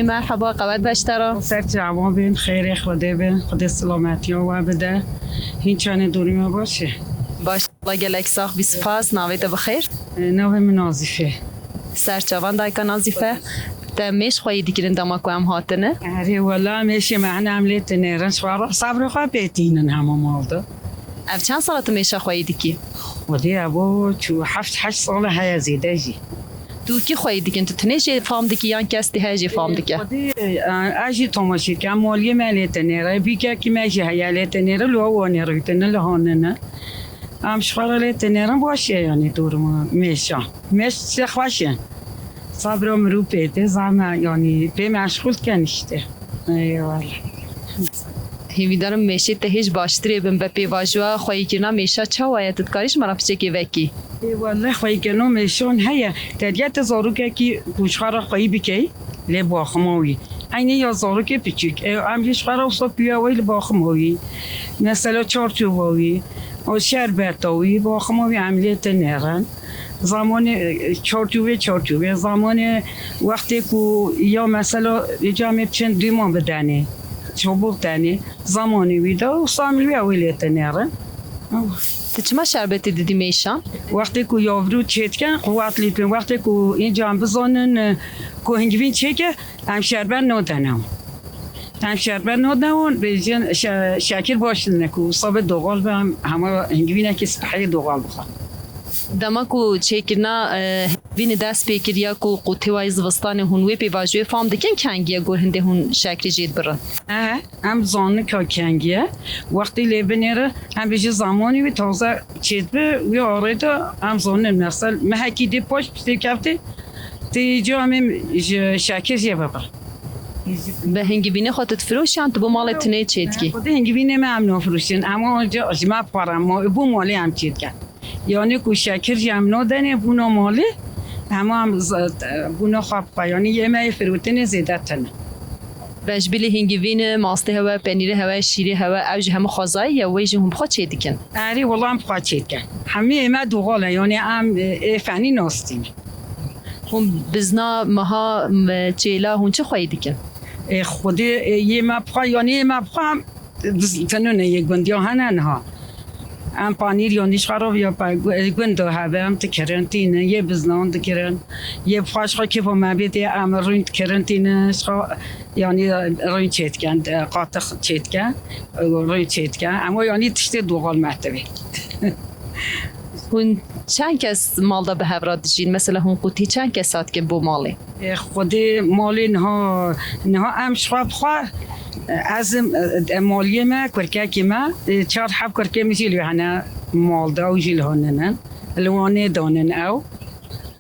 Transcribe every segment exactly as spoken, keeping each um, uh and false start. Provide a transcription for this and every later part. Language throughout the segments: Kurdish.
Merhaba, qewet beştera. Ser çavan bin, xêrê Xwedê bin, Xwedê silametiya we bide. Hîn çanê dorî me baş e. Baş, Allah gelek sax bî, spas, navê te bi xêr? E, navê min Nazîfe. Ser çavan dayika Nazîfe. Te mêş xweyî dikirin dema ku em hatine? Erê, wela mêşê me hene em lê tinêrin, ji xwe re sabrê xwe pê tînin hema mal de. Ev çend sala tu mêşa xweyî dikî? Xwedê evo çû heft heşt sala heye zêde jî. Tu kî xweyî dikin? Tu tinê jê fam dikî yan kes tê heye jê fam dike? Xwedê, e, ez jî tomaşe dikim. Maliyê me lê tenêre. Bîkekî me jî heye lê tenêre. Li wan wanê rûtine, li hanine. Em ji xwe re lê tenêrin baş e, yanî dorima mêşa. Mêş çi xweş e. Sabra mirov pê tê, zame, yanî pê meşxûl dikin işte. Eyvallah. Hêvîdarim mêşê te hêj baştirê bin. Be pêvajoya xweyîkirina mêşa çawa ye? Tu dikarî ji me re piçekê vekî? Ê, wele xweyîkirina mêşan heye. Te diye tu zarokekî ku ji xwe re xweyî bikey, lê baxima wî. Eynî ya zarokê piçûk. Ê, em jî ji xwe re wisa piya wî li baxima wî. Mesela çarçova wî, û şerbeta wî, baxima wî em lê tinêrin. Zamanê, e, çarçovê, çarçovê, zamanê wextê ku ya mesela ca em ê biçin dûman bidenê, çabûq denê, zamanê wî de û samî wî ew ê lê tinêrin. Tu çima şerbetê didî mêşan? Wextê ku yavrû çêdikin, quwet lê dikin. Wextê ku înca em bizanin, e, ku hingivîn çêke, em şerbet nadene wan. Em şerbet nadene wan, bêjin şe-, şekir baş didine ku sabe doğal be, em hema hingivînekî spehiyê doğal bixwe. Dema ku çêkirina, e, hingivînê dest pê kir ya ku qûtê wayî zivistanê hûn wê pêvajoyê fam dikin, kengî ye gor hindê hûn şekrê jê dibirin? Ehe, em zanin ka kengî ye. Wextê lê binêre, em bêjin zamanê wî taze çêdibe, wî arê de em zanin, mesel mehekî dê paş piştê keftê, tê ca em ê ji şekir jê bibir. Bi hingivînê xwe tu difiroşî yan tu bo malê tinê çêdikî? Xwedê hingivînê me em nafiroşin, em onca ji me para ma, bo malê em çêdikin. Yanî ku şekir jî em nadenê bûna malê, hema em z-, bûna xwe bi xwe, yanî yê me yê firotinê zêde tune. Be ji bilî hingivîn e, mastê hewe, penîrê hewe, şîrê hewe, ew jî hemû xwezayî ye, wê jî hûn bi xwe çêdikin? Erê, wela em bi xwe çêdikin. Hemî yê me doğal e, yanî em, e, ê fenî nastînin. Hûn bizna, meha, m-, çêla, hûn çi xweyî dikin? Ê, Xwedê, ê, yê me bi xwe, yanî yê me bi xwe em Biz tenine yê gundiya hene niha. Em panîr ya nîşxeroviya pe gu-, gunda hebe, em dikirin tînin, yê biznan dikirin. Yê bi xwe ji xwe kêfa me bê tê, em rûn dikirin tînin, ji xwe, yanî rûn çêdikin, e, qatix çêdikin, e, rûn çêdikin. Em o yanî tiştê doğal me tevê. Hûn çend kes mal de bi hev re dijîn? Mesela hûn qûtî çend kes hatikin bo malê? Ê, Xwedê malê niha, niha em ji xwe bi xwe, ez im, e, maliyê me, kurkekî me, e, çar heb kurkê min jî li hene mal de, ew jî li hane ne. Li Wanê danin ew.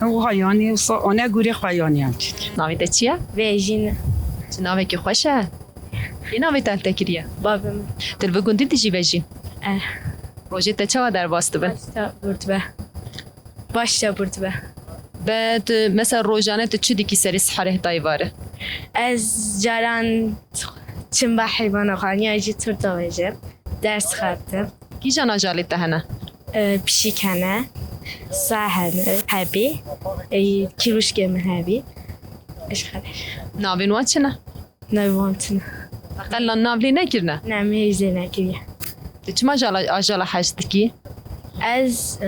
Ew ha yanî wisa, one gurê xwe yanî em çî. Navê te çi ye? Vejîn. Çi navekî xweş e. Kî navê te te kiriye? Babê min. Tu li vê gundî dijî vejî? Eh. Rojê te çawa derbas dibe? Başta bûrdibe. Baş da bûrdibe. Be tu, mesela rojane tu çi dikî serê sihare heta êvarê? Ez caran çim be heyvana xwe, ya jî turta vejim. Ders xebtim. Kîjan ajalê te hene? E, pişik hene, sa hene, hebî, e, kîrûşkê min hebî. Eşxele. Navên wan çi ne? Navê wan tune. Qella nav lê nekirine? Ne, me hêj lê nekiriye. Tu çima jala, ajala hez dikî? Ez, e,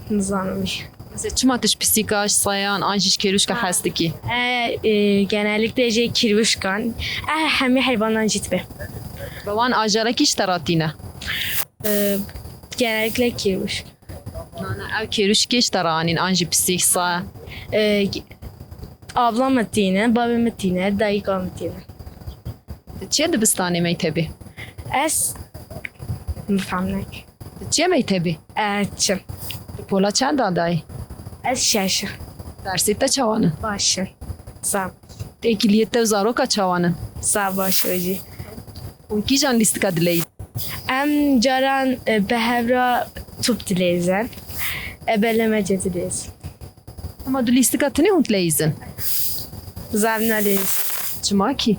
nizanim. Mesela çima tu ji pisîka, ji sayan, an jî ji kêrûşka hez dikî? E, e, genellikle jê kîrûşkan. E, hemî heyvanan jî dibe. Bi wan ajala kî ji te re tîne? E, genellikle kêrûşk. Na, na, ew kêrûşkê ji te re anîn, an jî pisîk, sa? E, abla min tîne, babê min tîne, dayika min tîne. Tu çi ye dibistanê mektebê? Ez, min fam nekir. Tu çi ye mektebê? E, çim. Tu pola çenda dayî? Ez şeş im. Dersê te çawa ne? Baş in. Sağ ol. Têkiliyê te û zaroka çawa ne? Sağ baş ojî. Hûn kîjan lîstika dileyîzin? Em caran, e, bi hev re top dileyizin. Ebelemece dileyizin. Ama du lîstika tinê hûn dileyîzin? Zav naleyizin. Çima kî?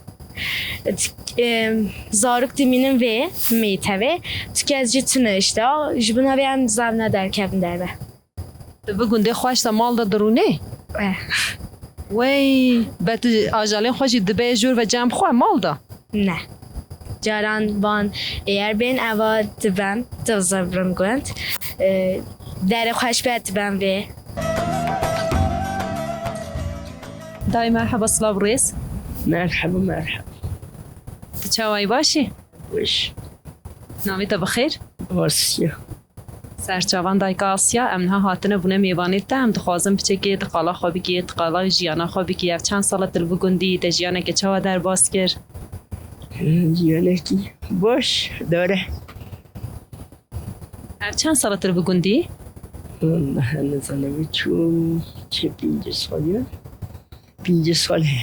E, zarok dimînin vê, meytevê. Tu kes jî tune işte. Ji bona vê em zav ne derkevin derve. Tu bi gundê xweş de mal de dirûnê? Eh. Wey, be tu ajalên xwe jî dibe jor ve cem xwe mal da? Ne. Caran van, eğer bên eva dibem, dixzebrim gund. E, Derê xweş be dibem vê. Dayê merheba, silav rêz. Merhaba, merhaba. Tu çawa yî, baş î? Baş. Navê te bi xêr? Asya. Serçavan dayka Asya, em niha hatine bûne mêvanê te, em dixwazin piçekê tu qala xwe bigê, tu qala jiyana xwe bigê. Ev çend sala tu li vî gundî, te jiyaneke çawa derbas kir? Jiyanekî baş dare. Ev çend sala tu li vî gundî? Vallahi nizanim çû çi pêncî sal ya. Pêncî sal he.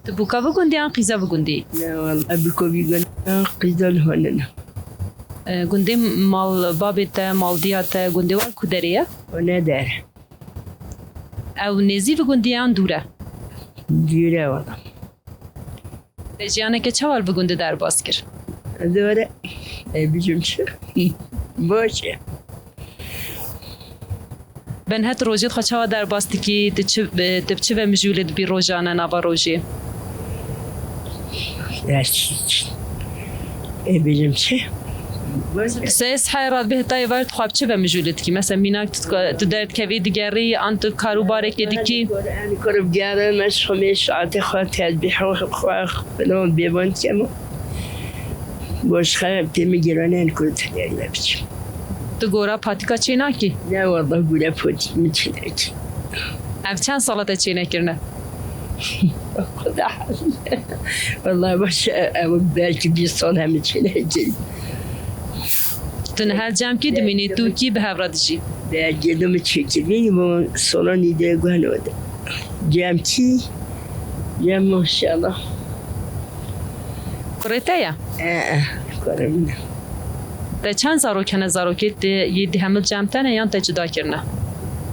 Tu bûka vî gundî yan qîza vî gundî? Ne vallahi bûka vî gundî yan qîza li hane ne. E, gundê mal babê te, maldiya te, gundê wan ku derê ye? O ne der. Ew nêzî vî gundî yan dûr e? Dûr e valla. Te jiyaneke çawa li vî gundî derbas kir? Dore. E, bijim çi? Baş e. Benhet rojê xwe çawa derbas dikî? Tu çi, tu bi çi ve mijûl dibî rojane nava rojê? E, bijim çi? Sê sihê re bihêta êvar tu xwe bi çi ve mijûl dikî? Mesela mînak tu, tu derdikevî digerî, an tu karûbarekê dikî? Em kor bi gerim ez xwe mêş atê xwe tedbîh xwe xwe bêvan kemo. Boş xwe pê min girane en kor tedbîh biçim. Tu gora patika çênakî? Ne walla gora patik min çênakî. Ev çend sala te çênekirine? Xuda. Vallahi baş ev belkî bîst sal hemî çênekî. Tu niha li cem kî dimînî, tu kî bi hev re dijî? Belkî de min çêkirî, bu salonî de guhno de. Cem kî? Cem maşallah. Kurê te ye? E, e, kurê min e. Te çend zarok hene, zarokê te yê di hemil cem te ne yan te cuda kirine?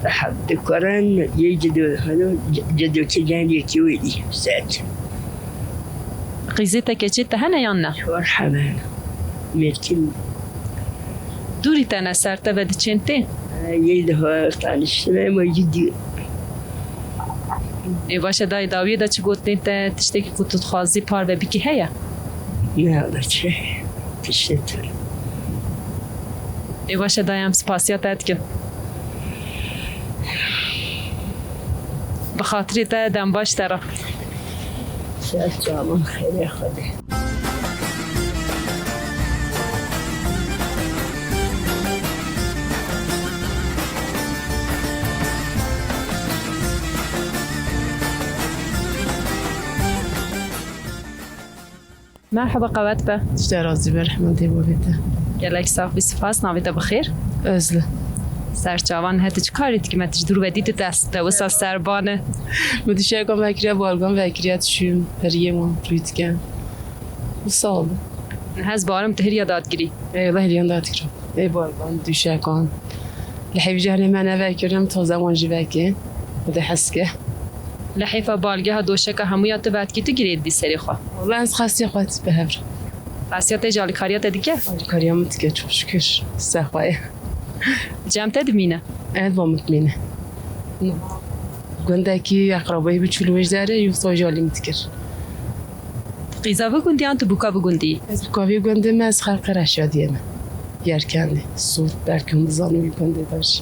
Hep di kuran yê cido, hano, cidokî gen yekî wêdî, ser. Qîzê te keçê te hene yan ne? Çar hebe hene. Mêrkî min. Dûrî te ne, ser te ve diçên tê? Yê di ho taniştime, ma yî dûr. Ê baş e, dayê dawiyê de çi gotinê te, tiştekî ku tu dixwazî parve bikî heye? Ne, da çi? Tiştê tu. Ê baş e, dayê em spasiya te dikin. Bi xatirê te, dem baş te re. Ser çavan xêrê Xwedê. Merhaba, qewet be. Tiştê razî be, rehmetê bo vê te. Gelek sax bî, spas. Navê te bi xêr? Özlü. Serçavan, he, tu çi karî dikî? Me tu ji dûr ve dît, tu dest te wisa serban e. Min dişekan vekiriya, balgan vekiriya, dişûm, periyê wan rûyî dikin. Wisa oldu. Hez barim tu hiriya dadgirî. Ê, wela hiriyan dadgirim. Ê, balgan, duşekan. Li hevî cahnê me nevekirin, taze wan jî vekê. Xwedê hez ke. Li hêfa balgeha doşeka hemûya tu vetkî tu girê didî serê xwe. Wela ez xestê xwe bi hev re. Xestiya te jî alîkariya te dike? Alîkariya min dike, çok şükür. Ser xwe ye. Cem te dimîne? Evet, va min dimîne. Gundekî eqrabayî biçû li wê derê, yû sal jî alî min dikir. Qîza vî gundî yan tu bûka vî gundî yî? Ez bûka vî gundê me, ez xelqê Reşadiyê me. Yerkendê, Sûr, belkî hûn dizanin vî gundê de jî.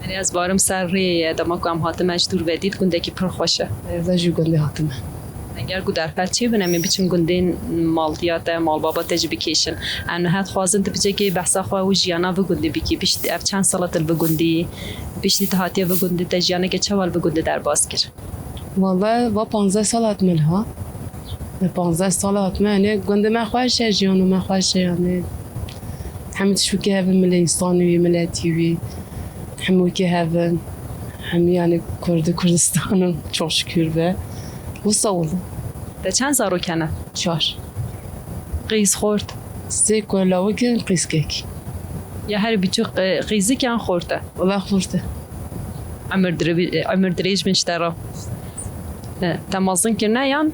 Erê, ez barim ser rê ye, dema ku em hatime ji dûr ve dît, gundekî pir xweş e. Ez de ji gundê hatime. Eger ku derfet çêbin, em ê biçin gundên maldiya te, malbaba te jî bikêşin. Em niha dixwazin tu piçekê behsa xwe û jiyana vî gundê bikî. Pişt ev çend sala tu li vî gundî yî? Piştî tu hatiye vî gundê, te jiyaneke çawa li vî gundê derbas kir? Wele va panzdeh sal hatime liha. Me panzdeh sal hatime, yanî gundê me xweş e, jiyana me xweş e, yanî hemî tişt wekî hev in, milê însanî wî, miletî wî, hemû wekî hev in. Hemî yanî Kurd û Kurdistan in, çok şükür be. Wisa oldu. Te çend zarok hene? Çar. Qîz, xort? Sê ku lawik in, qîzkek. Ya her biçûk, e, qîzik yan xort e? Wela xort e. Emir dire-, emir dirêj bin ji te re. E, te mezin kirine yan?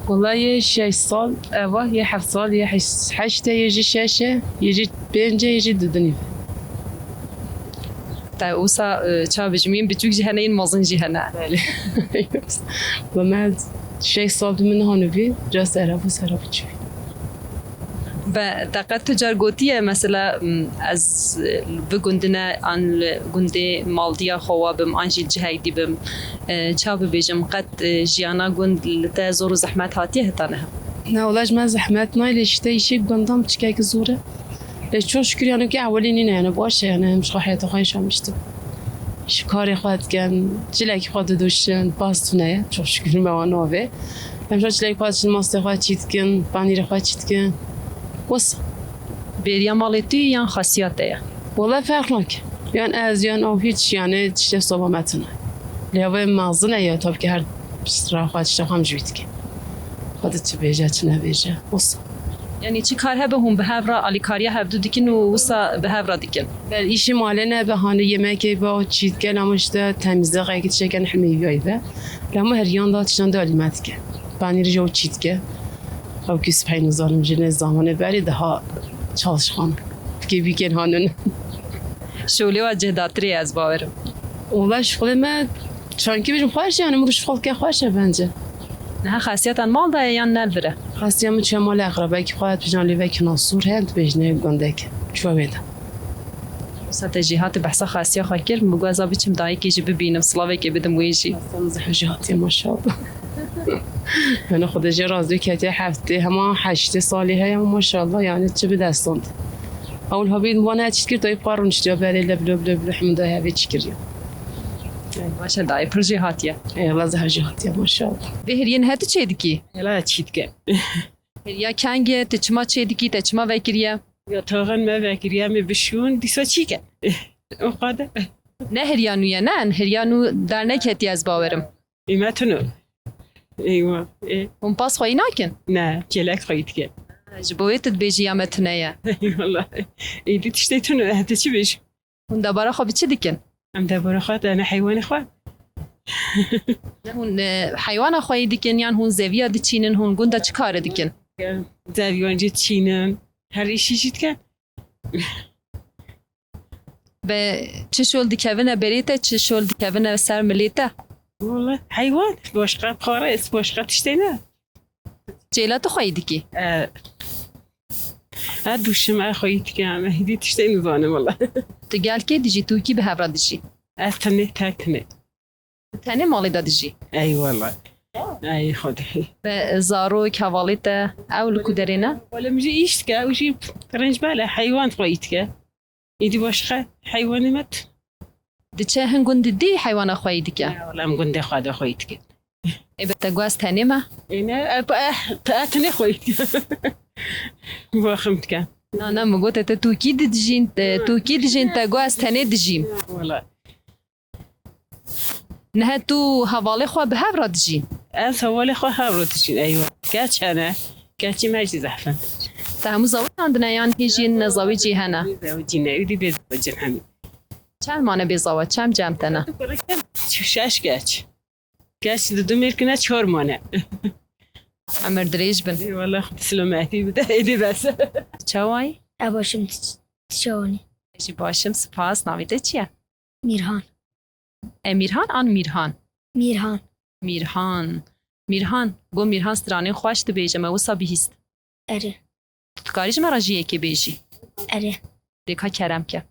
Wela yê şeş sal, eva yê heft sal, yê heşt, heşt e, yê jî şeş e, yê jî pênc e, yê jî dudinî. Te wisa, e, ça bijimîn biçûk jî hene, yên mezin jî hene. Belê. Ve me şeş sal di min hanibî, ca serabû serabû çû. Be, te qet tu car gotiye, mesela, m, ez, e, li vi gundine an li gundê maldiya xwe wa bim, an jî li cihek dî bim, e, ça bibêjim, qet, e, jiyana gund li te zor û zehmet hatiye heta niha? Ne, wela ji me zehmet nayê, lê ji te îşê gundan biçikekî zor e. Lê çok şükür yani ki ewilî nîne yani baş e yani, em ji xwe heyata xwe yaşamıştım. Ji karê xwe dikin, cilekî xwe diduşin, bas tune ye. Çok şükür me wan navê. Em ji cilekî xwe diçin, mastê xwe çî dikin, panîrê xwe çî dikin. Wisa. Bêriya malê tu yan xasiya te ye? Wala ferq nake. Yan ez yan ew hiç yani tiştê soba me tune. Lê ev mezin e ya, tabii ki her sira xwe tiştê xwe em ji wî dikin. Xwe di çi bêje, çi nebêje. Wisa. Yanî çi kar hebe hûn bi hev re alîkariya hevdu dikin û wisa bi hev re dikin? Ber îşî malê nebe, hani yemekê be, çî dike, lama işte temizliğe gidecek, yani hemî yay be. Lama her yan da tiştan da alîme dike. Panîrî jî ew çî dike. Ew kî spey nizanim jî ne zamanê berê daha çalışkan. Fikê bîkên hanin. Şolê wa cihdatirê ez bawerim. Wala şixulê me çankî bijim xweş yani, min şixul ke xweş e bence. Niha xasiyatan mal da ye yan ne li vir e? Xasiya min çiya malê eqrebekî xwe, tu jan lê vekî nasûr he, tu bêjine gundek. Çiwa wê de. Sa te jî hati behsa xasiya xwe kir, min got ez a biçim dayikê jî bibînim, silavekê bidim wê jî. Xasiya min zehf jî hatiye maşallah. Yani xwe de jê razî ketiye heftê, hema heştê salî heye maşallah, yani çi bi destan. Ewl habîn wana çît kir, dayî xwe rûniştiya berê le bilo bilo bilo hemû dayê hevê çî kiriya. Baş e, dayê pir jê hatiye. Ey, Allah zehf jê hatiye maşallah. Vê heriyên he tu çê dikî? Hela çî dike. Heriya kengê, tu çima çê dikî, te çima vekiriye? Ya taxin me vekiriye, me bişûn, dîsa çî ke. O qade. Ne heriya nû ye, ne, heriya nû derneketiye ez bawerim. Ê me tune. Eywa. Ê. Hûn pas xweyî nakin? Ne, kêlek xweyî dike. Ji bo wê tu dibêjî ya me tune ye. Eyvallah. Êdî tiştê tune, ez dê çi bêjim? Hûn debara xwe bi çi dikin? Em debara xwe dene heywanê xwe. Ne hûn, e, heywana xweyî dikin yan hûn zeviya diçînin, hûn gunda çi karê dikin? Zeviyan jî diçînin. Her îşî jî dikin. Be çi şol dikevine berê te, çi şol dikevine ser milê te? Wala heywan, başqa pare, başqa tiştê ne. Çêla tu xweyî dikî? E, e, duşim, e, xweyî dike, em hêdî tiştê nizanim wala. Tu gel kê dijî, tu kî bi hev re dijî? Ez tenê, tek tenê. Tenê malê de dijî? Ey wala. Ey Xwedê. Be zarok, hevalê te, ew li ku derê ne? Wala min jî îş dike, ew jî pirinc bale, heywan xweyî dike. Êdî başqa heywanê me t-, diçe hin gundî dî heywana xweyî dike? Ne, wala em gundê xwe de xweyî dike. Ê be te got ez tenê me? Ê ne, e, e, e, tenê xweyî dike. Baxim dike. Na, na, min gote te tu kî didijîn, te, tu kî dijîn, te got ez tenê dijîm. Wala. Niha tu hevalê xwe bi hev re dijî? Ez hevalê xwe hev re dijîn, eywa. Keç hene. Keçî me jî zehf in. Te hemû zewicandine yan hîn jî nezewijî hene? Zewicî ne, êdî bê zewicîn hemî. Çend mane bê zewe, çend cem te ne? Şeş keç. Keç di du mêrkine çar mane. Emir dirêj bin. Ê, wala Xwedê silametî bide, êdî bes. Çawayî? E, başim, tu, tu çawanî? Ez jî başim, spas. Navê te çi ye? Mîrhan. Emirhan an Mîrhan? Mîrhan. Mîrhan. Mîrhan. Got Mîrhan stranên xweş dibêje, me wisa bihîst. Erê. Tu dikarî ji me re jî yekê bêjî? Erê. Dê ka kerem ke.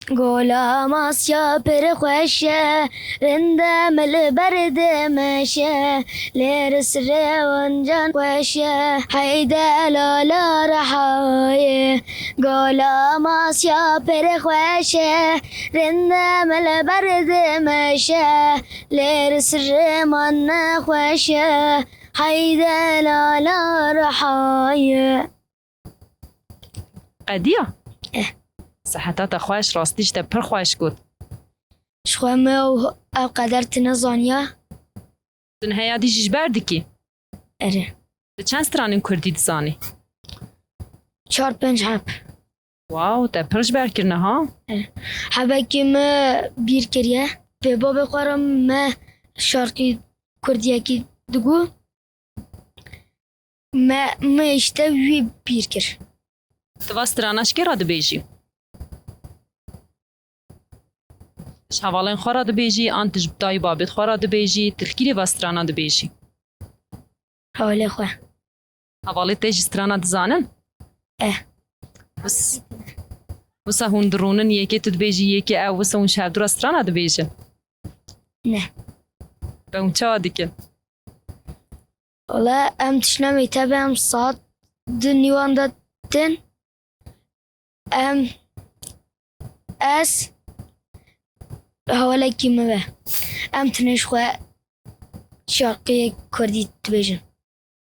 Gola Masya pir xweş e, rinde min li ber dimeşe, lê risrê wan can xweş e, hey delala rehayê. Gola Masya pir xweş e, rinde min li ber dimeşe, lê risrê man nexweş e, hey delala rehayê. Qediya? Eh. Seheta te xweş, rastî ji te pir xweş got. Ji xwe me ew, ev qeder tune zaniya. Tu niha ya dî jî ji ber dikî? Erê. Tu çend stranên kurdî dizanî? Çar pênc heb. Wow, te pir ji ber kirine ha? Erê. Hebekî me bîr kiriye. Pê babê xwe re me şarkî kurdiyekî digot. Me, me îşte wî bîr kir. Tu va strana ji kê re dibêjî? Ji hevalên xwe re dibêjî, an tu ji dayî babêt xwe re dibêjî, tu li kîrê ve strana dibêjî? Hevalê xwe. Hevalê te jî strana dizanin? Eh. Wis-, wisa hûn dirûnin, yekê tu dibêjî, yekê ew, wisa hûn ji hevdu re strana dibêjin? Ne. Be hûn çawa dikin? Wala em tiştine mektebê em saet du nîwan de tên. Em, ez, hevalekî min ve. Em tinê ji xwe şarkiyê kurdî dibêjin.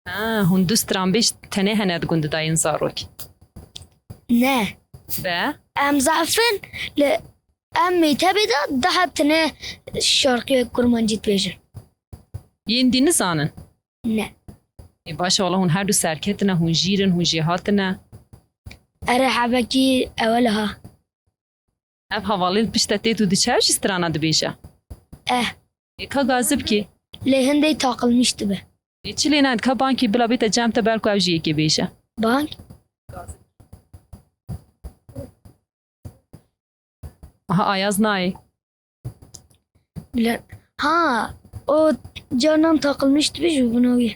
Ha, hûn du stranbêj tenê hene di gund de yên zarok? Ne. Be? Em zaf in, li em mektebê de daha tinê şarkiyê kurmancî dibêjin. Yên dî nizanin? Ne. Ê, baş e, wala hûn her du serketin e, hûn jîr in, hûn jêhatin e. Ere hebekî ew e liha. Ev hevalê li pişt te tê, tu diçe ew jî strana dibêje? Eh. Ê, ka gazibkî? Lê hindê taqilmîş dibe. Ê, çi lê nayê, ka bankî bila bête cem te, belku ew jî yekê bêje. Bank? Aha, Ayaz nayê. Bile-, ha, o carinan taqilmîş dibêje û bino wî.